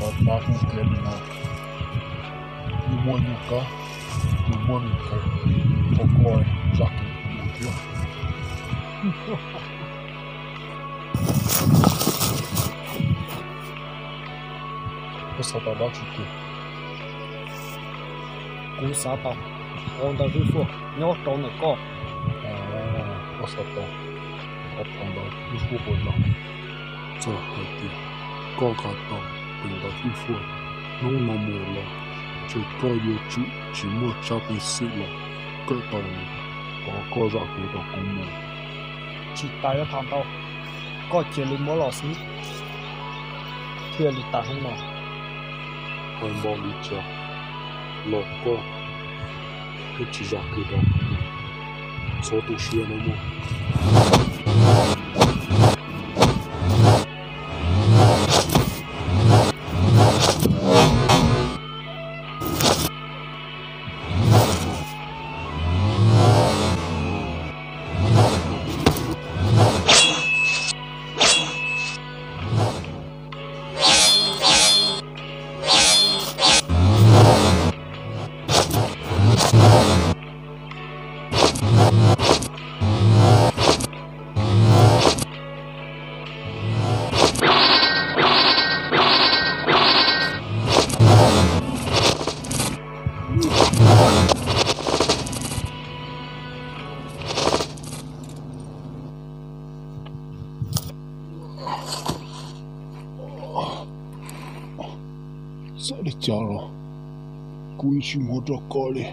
Tab sis tias li no, yus muaj yus kab, yus muaj nws kab, thov koj zam kev rau yus thiab. Koj xav tau dab tsi tiag? Kuv xav tau tus ntawd Vij Fuaj nyob rau ntawm koj. Koj xav tau tus ntawd Vij Fuaj puas yog? Txawm hais tias koj nqa tau tus ntawd Vij Fuaj hnub no mus los, ces koj yuav tsum tsis muaj tsab peev xwm los kawm tau nws. Thov koj zam kev rau kuv mus. Tsis tas yuav tham ntau, koj cia li muab los xwb thiaj li tas hnub no. Hais npaum li cas los koj thiaj tsis zam kev rau kuv mus. Txhob tu siab no mog. Txawm li cas los kuv yeej tsis muag rau koj li.